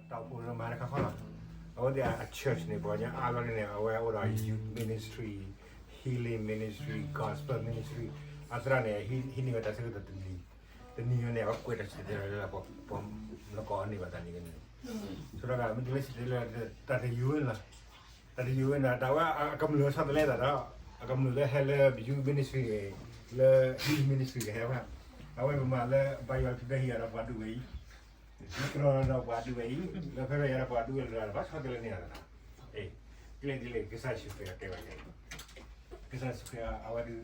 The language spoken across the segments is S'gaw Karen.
တၢ်အိၣ်ဖှိၣ်လၢမၤတခါခီလီၤ. အဝဲသ့ၣ်အ church န့ၣ် ပှၤကညီအါဘျီန့ၣ် အဝဲအိၣ်ဒီး youth ministry, healing ministry, gospel ministry အသရၣ်န့ၣ် ဟံးန့ၢ်ဝဲတၢ်ဆၢကတီၢ်တနံၤ, တနံၤန့ၣ် အဝဲကွဲးတၢ်စံၣ်တဲၤတဲလီၤလၢပှၤနကီၢ်န့ၣ်ဘၣ်တနံၤန့ၣ်, ဆိဒၣ်တၢ်မ့ၢ်တုၤလၢစံၣ်တဲၤတဲလီၤ တၢ်တယိၤန့ၣ်လီၤ. တၢ်တယိၤန့ၣ် တၢ်ဝဲအကမျၢၢ်ဆီတလဲသးဒီး အကမျၢၢ်လၢဟဲလၢ youth ministry န့ၣ် လၢ healing ministry ကဟဲဘၣ်. အဝဲပမၤလၢ ဘါယွၤတဒၢဟံၣ်အဒီးပှၤဒူၣ်ဝဲအံၤ လၢကရၢဒီးပှၤဒူၣ်ဝဲအံၤ လၢဖဲဖဲယၤဒီးပှၤဒူၣ်ဝဲလၢ ဘၣ်ဆီတလဲန့ၣ်လီၤ. အ့ ကျဲဒ်လဲၣ် ကစၢ်ယ့ၣ်ၡူးခရံာ်အတဲဝဲဒ်အံၤ, ကစၢ်ယ့ၣ်ၡူးခရံာ်အဝဲဒၣ်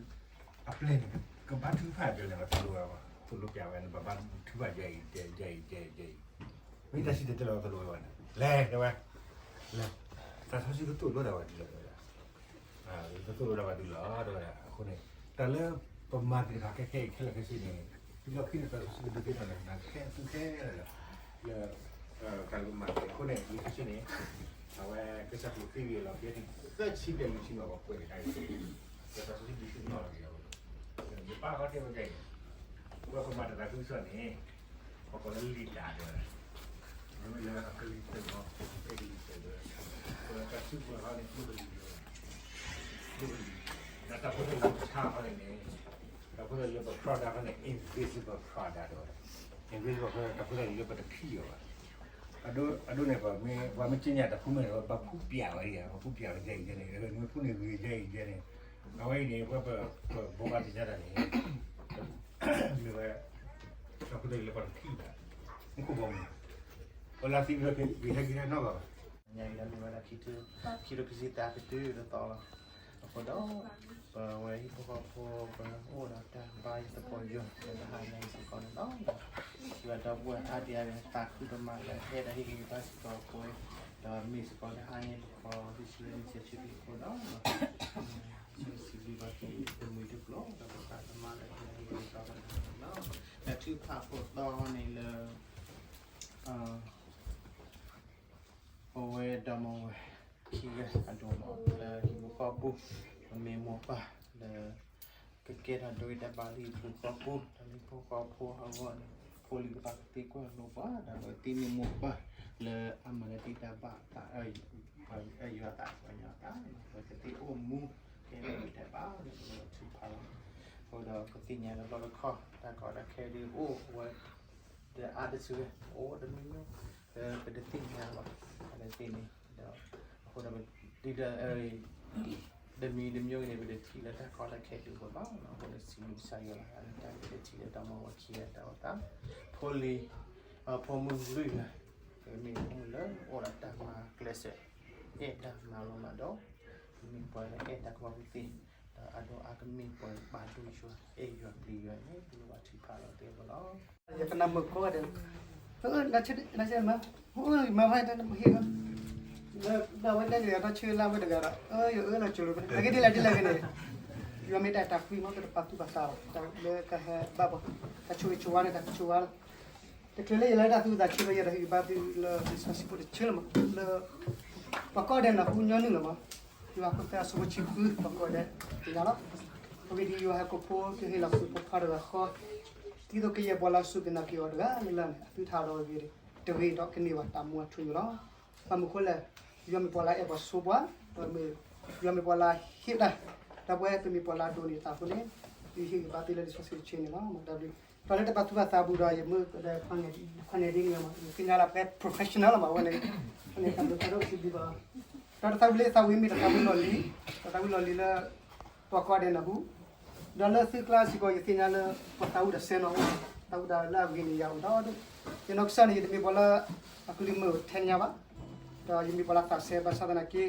အပျဲၢ်န့ၣ် ကဘါထုကဖၣ်ဒ်လဲၣ် သိၣ်လိဝဲဘၣ်, သိၣ်လိပျးဝဲန့ၣ် ပဘါထုကဖၣ်ယဲအံၤ ယဲအံၤ ယဲအံၤ ယဲအံၤ, မ့ၢ်တၢ်စံၣ်တဲၤတဲလီၤသိၣ်လိဝဲဘၣ်န့ၣ် လဲၤတဲဝဲ, လဲၤ, တၢ်စီဆှံကသိၣ်လိတၢ်ဝဲဒ်လဲၣ်တဲဝဲဒၣ် ကသိၣ်လိတၢ်ဝဲဒ်လီၤ တဲဝဲဒၣ်. အဃိန့ၣ် တၢ်လၢပမၤသ့ၣ်တဖၣ်ခဲခဲအံၤခဲလၢာ်ခဲဆ့န့ၣ် လီၢ်ခံန့ၣ် တၢ်စီဆှံကဒုးသ့ၣ်နီၣ်လၢနၤခဲသူခဲလၢာ်လီၤ. လၢ တၢ်လၢပမၤသ့ၣ်အဃိန့ၣ် လံာ်စီဆှံန့ၣ် အဝဲကစၢ်ခရံာ်သံဝံၤအလီၢ်ခံန့ၣ် သၢဆံဘျဲၣ်လွံၢ်ဆံန့ၣ် ပှၤကွဲးကဒါအံၤ လၢတၢ်စီဆှံဒုးသ့ၣ်နီၣ်လီၤက့ၤအီၤ ယပၢ်ဃီတဲဝဲဒ်အံၤ, ပဝဲပမၤတၢ်သးခုကစီၣ်န့ၣ် ပကိးလၢလံာ်တၢ်တဲဝဲဒၣ်, မ့မ့ၢ်လၢအကလံၤတၢၢ်လီၤ အဲကလံၤတၢၢ်လီၤ, ပတၢ်စုကဝဲၤခီန့ၣ် ဒိၣ်ကလံၤလီၤ, ဒိၣ်ကလံၤ, ဒီးတၢ်ဖိတၢ်လံၤလၢပဆါခီန့ၣ်န့ၣ် တၢ်ဖိတၢ်လံၤလၢပ product ခီန့ၣ် invisible product တဲဝဲဒၣ်, invisible product တၢ်ဖိတၢ်လံၤလၢပတထံၣ်အီၤဘၣ်. အဒိန့ၣ် ပှၤမ့ၢ်က့ညါတၢ်ဖုမ့ၢ်န့ၣ် ပှၤဖုပျးဝဲဒၣ်, ပှၤဖုပျးဝဲဒ်အံၤဒ်န့ၣ်, မ့ၢ်ဖုန့ၢ်ဂ့ၤဒ်အံၤဒ်န့ၣ်, အဝဲအံၤန့ၣ် ပဝဲပဘိးဘၣ်သ့ၣ်ညါတၢ်န့ၣ် မ့ၢ်ဝဲ တၢ်ဖိတၢ်လံၤလၢပှၤတထံၣ်ဘၣ်, မူခိၣ်ဘီမုၢ်, ပလၢသံဒီးက့ၤဟဲက့ၤဟဲနီၢ်ဂၤဘၣ်. ညါအံၤလၢမ့ၢ်ဝဲဒၣ် ခံထိခံဆံသၢကတုၤတသီလီၤ. အဃိဒီး ပဝဲဟံၣ်ဖိဃီဖိ ပအိၣ်ဒီးတၢ်ဘါယွၤသကိးယွၤ လၢတဟါညါအံၤစ့ၢ်ကီးန့ၣ်လီၤ. ယွၤဒီပုၢ်ဝဲၢ်အါဒံအါဂၤ သးခုဒိၣ်မးလၢဟဲဒီးဟ့ၣ်ဂံၢ်ဘါစ့ၢ်ကီးပဝဲ, ဒီးမ့ၢ်စ့ၢ်ကီးတဟါညါအံၤ ပခီဖျိလံာ်စီဆှံအဃိဒီး စံးဘျုးဘၣ်က့ၤတမှံၤတကျိၤ ဒီးပသးသမါလၢဟဲဟ့ၣ်ဂံၢ်ဘါစ့ၢ်ကီးန့ၣ်လီၤ. တၢ်ထုကဖၣ်ဖိသီန့ၣ်လၢ ပဝဲဒီမါဝၤခံဂၤအဒိၣ်မး လၢဟံၣ်ဖိဃီဖိပူၤ, ပမ့ၢ်မိၢ်ပၢ်လၢ ကကဲထီၣ်ဒိဂ့ၤတၢ်ဘၣ်လၢဟံၣ်ဖိဃီဖိ, တၢ်လၢဟံၣ်ဖိဃီဖိအဂီၢ်န့ၣ် ဖိလံၤကဘၣ်ကသ့ကွၢ်လိပှၤ, ဒီးပကသ့န့ၢ်မိၢ်ပၢ်လၢအမၤလၢတ့ၢ်တၢ်ဘၣ်အသး, ယွၤအသး ပှၤကညီအသး, ပကသ့အိၣ်မူ ကဲထီၣ်ဒိဂ့ၤတၢ်ဘၣ်လၢပထုကဖၣ်လီၤ. အဃိဒီးပသ့ၣ်ညါလၢလီၢ်တခီ တၢ်ကီတၢ်ခဲဒုးအိၣ်ဝဲ ဒီးအါတစုဝဲ အိၣ်တမံၤမံၤ, ဒီးပတသ့ၣ်ညါဘၣ်, ပတသ့ၣ်န့ၣ်, ဒီးအဃိဒီး ဒ်ဒီး တမံၤတမံၤန့ၣ် ပတထံၣ်လၢတၢ်ကီတၢ်ခဲဒုးအိၣ်ဘၣ်, အဃိဒီးစံးဘျုးကစၢ်ယွၤလီၤ. တၢ်လၢပတထံၣ်လၢဒီမါဝၤခံဂၤတၢ်အိၣ်သး, ဖိလံၤ, ဖိမုၣ်လွံၢ်ဂၤ, ပမ့ၢ်ဖိမုၣ်လၢအိၣ်ဒီးတၢ်မၤကျဲးစၢး, အဲၣ်တၢ်မၤလိမၤဒိး, ပမ့ၢ်ပှၤလၢအဲၣ်တၢ်ကူၣ်ဘၣ်ကူၣ်သ့, ဒီးအဒိ အကမ့ၢ်ပှၤလၢဘၣ်ဒိယွၤ, အဲၣ်ယွၤပျံၤယွၤန့ၣ် ပလိၣ်ဘၣ်ထုကဖၣ်လီၤသ့ၣ်အဃိလီၤ. ယကနၣ်မုာ်ကိးဂၤဒဲး, နဆ့မး, မၤဝဲတၢ်နမ့ၢ်ဟ့ၣ်လီၤ, ဒီးဝဲတဲက့ၤအတၢ်ဆၢလၢဝဲတဂၤဒီး ယအၢလီၤကၠိၤလီၤ, အဂ့ၢ်ဒ်လဲၣ်ဒ်လဲၣ်ဂ့ၤန့ၣ်, ယွၤမ့ၢ်တၢ်တၢ်ကွံမီၢ် တပာ်သူၣ်ပာ်သးဘၣ်, တၢ်လၢကဟဲဘၣ်ပှၤ, တၢ်ဆိၣ်ဂ့ၤဆိၣ်ဝါန့ၣ် တၢ်ဆိၣ်ဝါလီၤ. တချုးလၢယလဲၤတၢ်သူၣ်တၢ်ဆၢလၢယဒီးဟ့ၣ်ဂံၢ်ဘါသုလၢလံာ်စီဆှံဖိတဆၢလီၤမး, လၢ ပှၤကိးဂၤဒဲးနၢ်ဟူညီနုၢ်လီၤမး, ယွၤအခိၣ်သၢအဆၢဖိဆံဃု ပှၤကိးဂၤဒဲးသ့ၣ်ညါလီၤ. အဂ့ၢ်ဒ်အံၤ, ယွၤဟဲကိးဖိကဟ့ၣ်လီၤသုးဖိခွါတဂၤဃီ, ဒ်သိးကယဲၢ်ပှၤလၢအစူၢ်က့ၤနာ်က့ၤအီၤတဂၤလၢ်လၢ်န့ၣ် အသုတဟးထီၣ်ဂ့ၤတဂ့ၤဒီး ကန့ၢ်ဘၣ်တၢ်မူအထူအယိာ်လီၤ. ဘၣ်မနုၤအဃိလဲၣ်, ယွၤမ့ၢ်ပှၤလၢအအဲၣ်ပှၤဆိပှၤ, ယွၤမ့ၢ်ပှၤလၢအဟ့ၣ်တၢ်, ဒီးပဝဲပမ့ၢ်ပှၤလၢအဒိးန့ၢ်တၢ်အဃိန့ၣ်, ယဟ့ၣ်ဂံၢ်ဘါသုလၢလံာ်စီဆှံတဆၢန့ၣ်လီၤ. တၢ်ဘျုး, ဒီးလၢတပာ်သူၣ်ပာ်သးဘူးဒီး ယမ့ၢ်ဒီးခွါန့ၣ်ဒ်န့ၣ်မး, ယသ့ၣ်ညါလၢပဝဲ professional လီၤမး အဝဲန့ၣ်, န့ၣ်တၢ်ဘျုးဖးဒိၣ်စံးဘျုးဘၣ်, ဒီးတၢ်သးဝံၣ်လၢယသးဝံၣ်မ့ၢ်တၢ်သးဝံၣ်လီၢ်လံၤ, တၢ်သးဝံၣ်လီၢ်လံၤလၢ ပှၤကိးဂၤဒဲးနၢ်ဟူ, ဒီးလၢသုကျါစ့ၢ်ကီး ယသ့ၣ်ညါလၢ ပှၤသးဝံၣ်ဒီးစဲနီၤအိၣ်, သးဝံၣ်ဒီးလၢအဂ့ၤန့ၣ်ယၤအိၣ်ဒီး, ယနီၢ်ကစၢ်န့ၣ် ယတမ့ၢ်ပှၤလၢ အကလုၢ်မုာ်ထဲညါဘၣ်, ဒီးယမ့ၢ်ပှၤလၢသးစဲဘၣ်ဆၣ်သနာ်က့,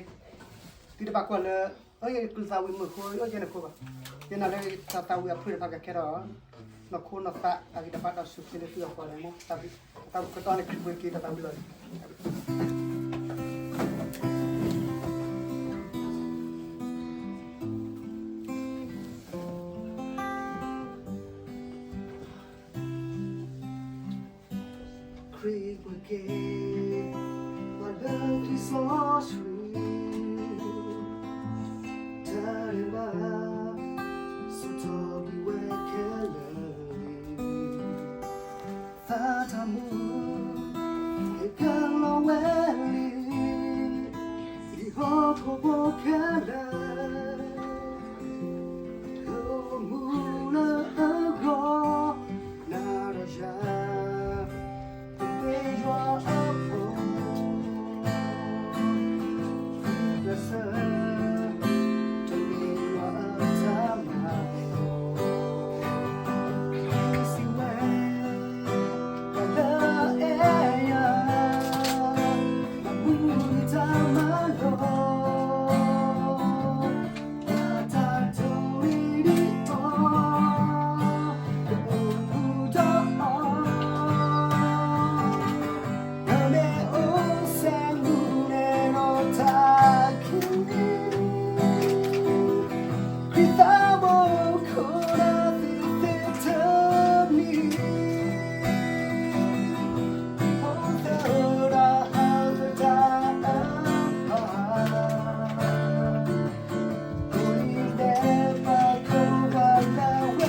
သုတဘၣ်ကွၢ်လၢ ယကလုၢ်သးဝံၣ်မုာ်ဃိ ယဲန့ၣ်ဃိဘၣ်, ယနာ်လၢတၢ်သးဝံၣ်အဖျၢၣ်တဖၣ်ကကဲထီၣ် နီၢ်ခိနီၢ်သးအဂံၢ်တဘါဒီးစူၢ်က့ၤလၢသုအဃိန့ၣ်မး, တၢ်ဘျုး, တၢ်ကတီၢ်န့ၣ်ခရံာ်ပှဲၤက့ၤတၢ်သးဝံၣ်လီၢ်လံၤ ခရံာ်ပှဲၤက့ၤ ပှၤလၢခံစီဆှံ တၢ်ဒဲးဘး ဆူၣ်ထီၣ်ကွံာ်ဝဲခဲလၢာ်လံ, သးတၢ်မူ ဟ့ၣ်ကလီၤ ခဲလၢာ် လၢမူလၢအဂီၢ် နၤဒီးယၤ တသ့ယွၤအအိၣ် တစၢ တမ့ၢ်ယွၤအတၢ်မၤ စံးဝဲ ပှၤလၢအအဲၣ်ယၤ အမူတၢ်မၤလိာ် တၢ်တိၢ်ဝံၤဒံးအီၤ ကအိၣ်ဘူးဒီးအီၤ ကမ့ၢ်အိၣ်စဲမူနဲၣ်နီၢ်တၢ်ခံ ခရံာ်သးဘိခိၣ်ဒီးသ့ၣ်သ့ၣ်တမံၤ ဖိသၢဒၣ်ဟးသတးအါ ကိးနံၤဒဲးပှၤခိၣ်ပှၤနၢ်ဝဲနၤ ဟဲ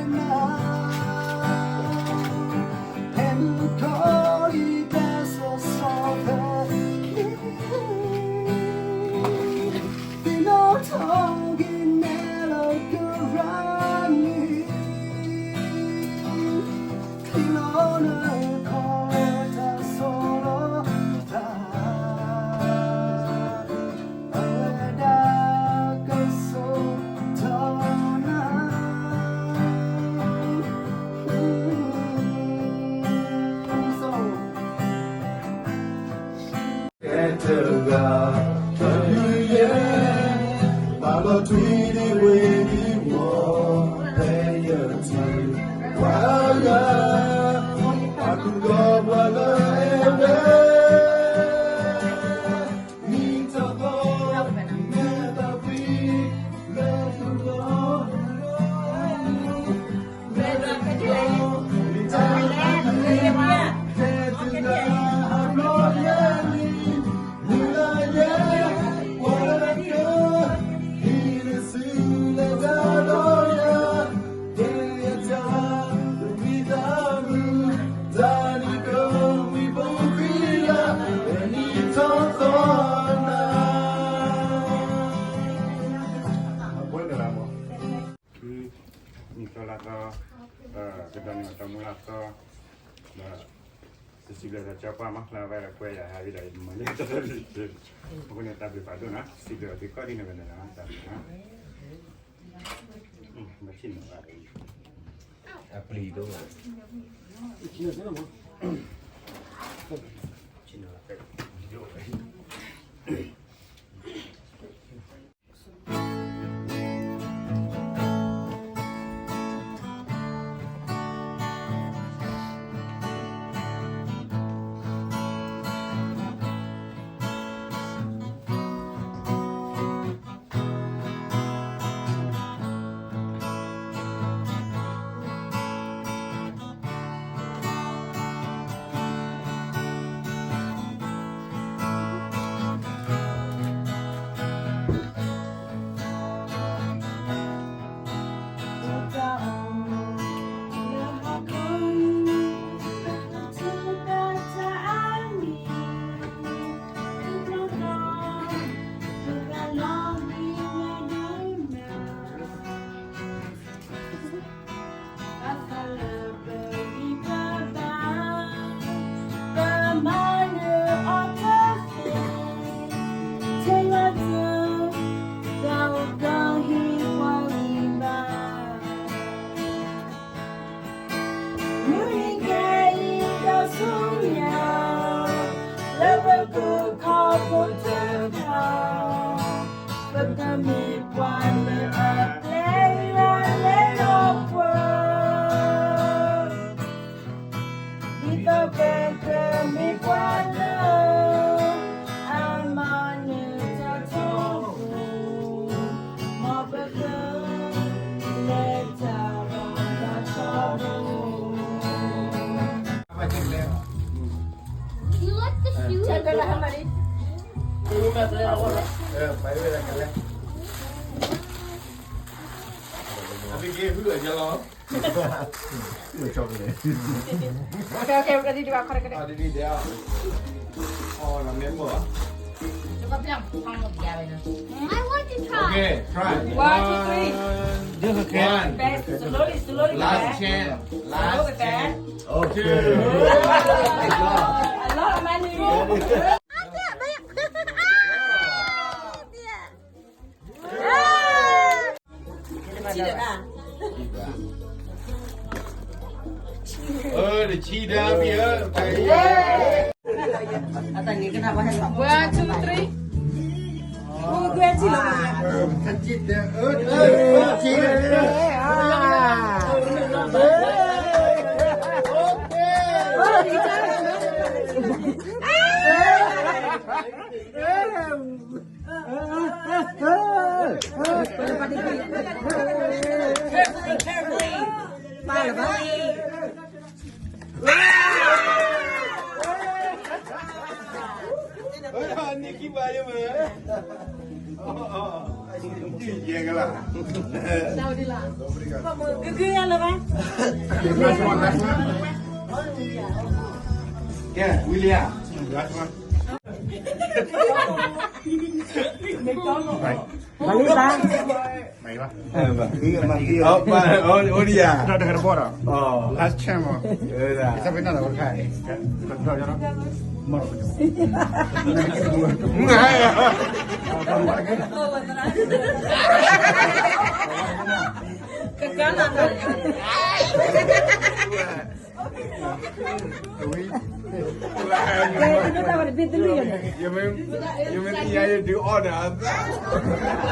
မုၢ်ကီၤလံၤတၢ်စီၤစီၤသၢ သ့ၣ်နီၣ်ထီၣ်က့ၤနဲၣ်လီၤကရၢ် မ့ၢ်ချံလီၤနခီၣ်တၢ်ဆီၣ်လီၤတၢ် အဝဲဒၣ်ကဆိၣ်ထီၣ်နၤ ကဲတဂၤ တမုၢ်ယဲၢ် ဘၣ်လီၤထွံဒံးဝ့ၢ်ဒံးဝီၤ ဖဲယထံၣ်ပှၤဂၤ အကူၣ်ဒီးပှၤလၢအအဲၣ်ဝဲ မ့ၢ်တၢ်သီ မ့ၢ်တၢ်ဖှံ လၢပဂီၢ် နံၣ်သီလါသီ ကဒီးန့ၣ်အတီမူလါသီ ဒီး စံးဘျုးကစၢ်ပှၤမၤဖျါဝဲဒီးကွဲယၤဟးဂ့ၤဒီးမၤလၢတၢ်တၢ်တၢ် အဃိန့ၣ် တၢ်ဘျုးဖးဒိၣ်နီၤ စံးဘျုးအသုကိးဒ်န့ၣ်ဝဲန့ၣ်လီၤ တၢ်ဘျုးနီၤ အပျံၤဒိၣ် ဘၣ်ဃးလၢပဂံၢ်ပဘါ ပမၤနၢၤအီၤတသ့ ထဲလၢသု တၢ်အိၣ်ကီၢ်ဟ့ၣ်ပှၤဂံၢ်ဘါ မုၢ်နံၤကဲအံၤဒီးဆူညါ လၢပကခီဖျိတဖၣ် ပကမ့ၢ်ပှၤလၢအပျဲယွၤလဲၤလီၤပှၤ ဒ်သိးပကမ့ၢ်ပှၤလၢ အမၤနၢၤတၢ်ထီဘိ မ်ပက လဲၤတၢ်ဘၣ်တၢ်ထီဘိ You like the shoes? Check it out, honey. Okay, okay, ready to go. I want to try. Okay, try. One, two, three. One. Just okay. One. Back. Slowly, slowly. Last chance. Last chance. Okay. Two. A lot of money. เออ เดี๋ยวชี้ดาวพี่เออ ไป One, two, three. เออ เออ เออ เออ เออ เออ เออ เออ เออ เออ Carefully, carefully. มาเหรอปะ เฮ้ย อันนี้กี่ใบอะมึง อ๋อ อ๋อ อ๋อ ยืนเยียงกันล่ะ เราดีล่ะ คือๆ กันเลยปะ Last one, last one. Yeah, William. Last one. မလေးပါ မလေးပါ ဟောပါ ဟော ဟောဒီယာ တော့တကယ်တော့ပေါ့တော့ Last chance မ အဲဒါ စပင်းတော့ခါ တော့ကျွန်တော်မတော့ဘူး ကကန်းလာတာ Wait. You mean, you mean, yeah, you do all the other.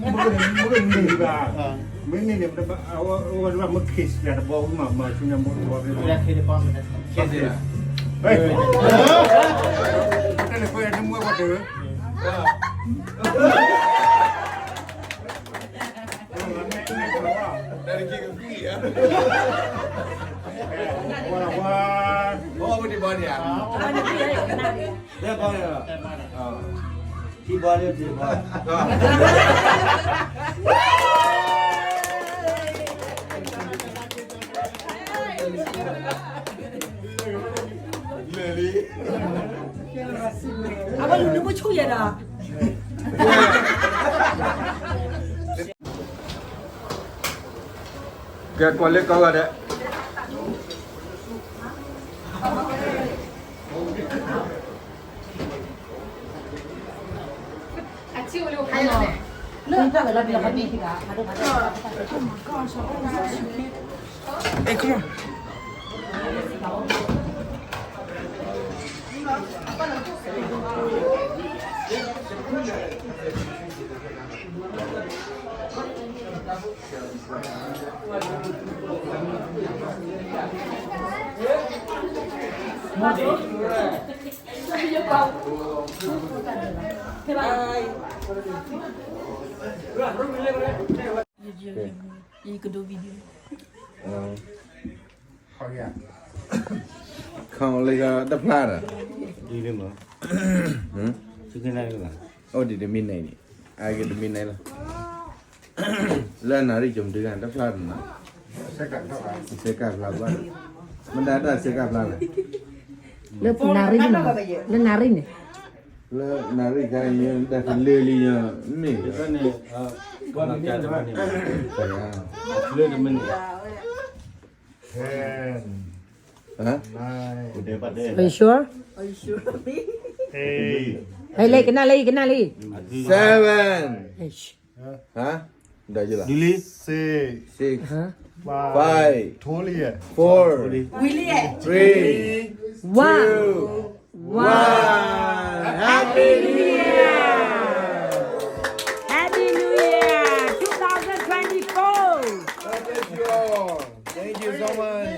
မ့ၢ်န့ၣ် မ့ၢ်န့ၣ် မ့ၢ် အဝဲ အဝဲ မ့ၢ် kiss ယၤတဘီမး ဆူညါမ့ၢ်တဘီ kiss ယၤ ဟဲ တၢ်န့ၣ် ကွဲးန့ၣ် မွဲဝဲတၢ် တၢ်တက့ၢ်ကကွံာ်ဧါ ဝါ ဝါ ဝါ ဝါ ဝါ တဲဘီန့ၣ်လီၤ ထံဘီန့ၣ်ထံဘီ လဲၤလံ အဝဲလူၤနုၤပဆိၣ်ယဲဒီး ကဲ ကွၢ်လၢကီၢ်ဂၤဒဲး အထံၣ်အိၣ်လၢခါလီၤ Hey, come on. ခေါင်းလေးကတဖျါတာ ဒ်န့ၣ်မး ဟမ် သုကနၣ်လၢ အိၣ်ဒံးတမံၤန့ၣ် အဂ့ၤတမံၤန့ၣ်လီၤ လၢနၣ်ရံၣ်ကၠိမ့ၢ်တဂၤတဖျါတနီၤ စဲကၣ်ဖျါဘၣ် မတၤတၢ်စဲကၣ်ဖျါလဲၣ် လၢနၣ်ရံၣ်န့ၣ် လၢနၣ်ရံၣ်န့ၣ် လၢနၣ်ရံၣ်ခါအံၤ တၢ်ကလၢာ်လံယၤ မ့ၢ် လၢတမ့ၢ်န့ၣ် Ten, nine, Are you sure? Eight, ဟဲလၢကနၣ်လၢ ကနၣ်လၢ seven, ဟါ ဒ်လဲၣ် six, six, five, four, three, two, one. Happy New Year! Happy New Year two thousand twenty-four! God bless you all. Thank you so much.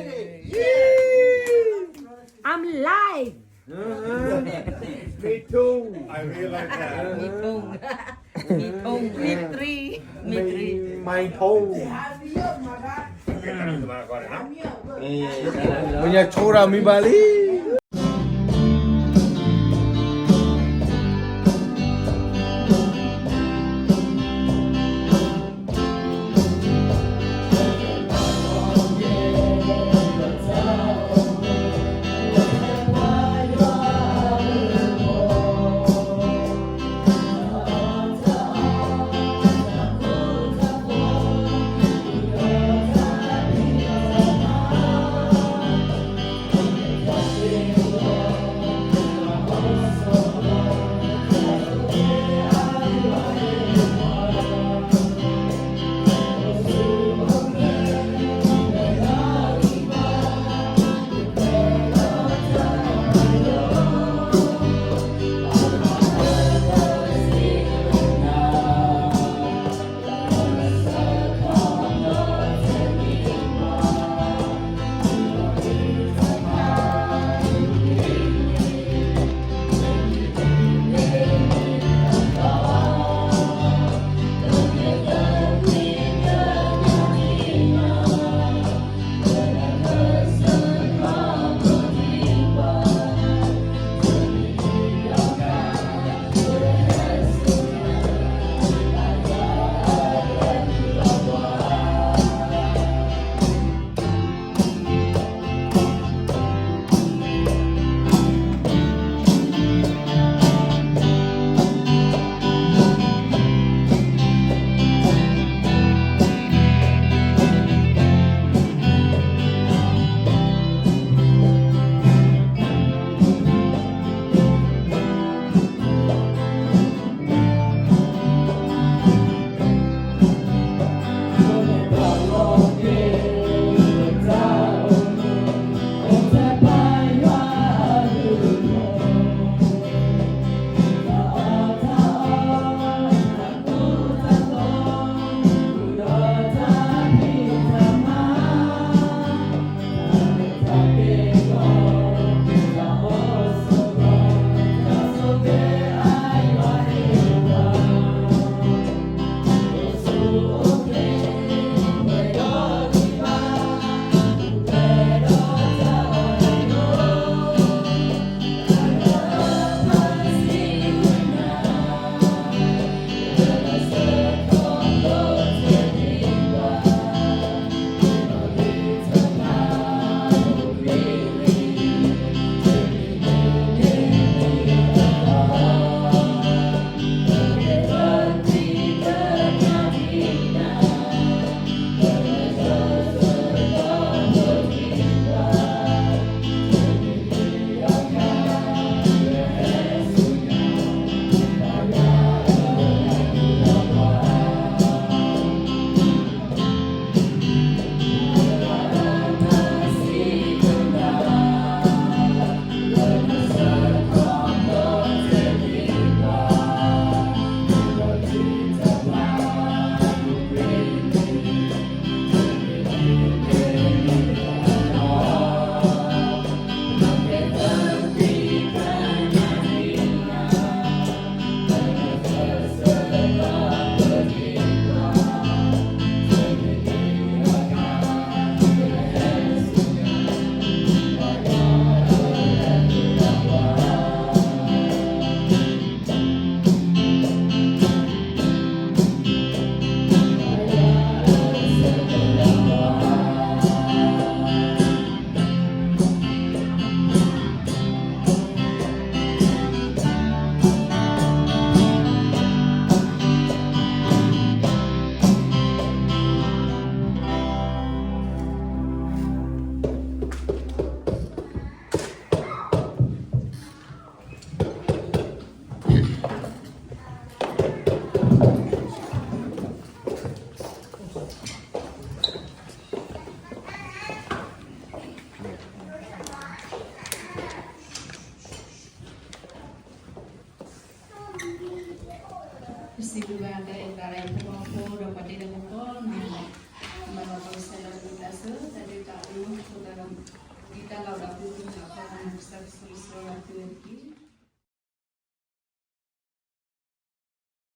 I'm live. Me too. I realize that. Me too. Me too. Me three. Me three. My toe. မ့ၢ်ညါဆိရၤမံဘၣ်လံ ပစံးဘျုးဘၣ်တၢ်အဲၣ်သးဒီးဖိမုၣ်ဖိဒီးပှၤဒ့ဒီးဖိကိးဂၤဒဲး, မၤလီၤပကစၢ်ဒီးဒုၣ်ဒါဆၢ တၢ်ဒုၣ်တၢ်အၢ အဃိသတးဒီး ဒ်တၢ်လီၢ်ဒီးပုၢ်သ့ၣ်တဖၣ်အဃိ ကစၢ်ကဆိၣ်ဂ့ၤဆိၣ်ဝါဘၣ်သုဝဲတက့ၢ်.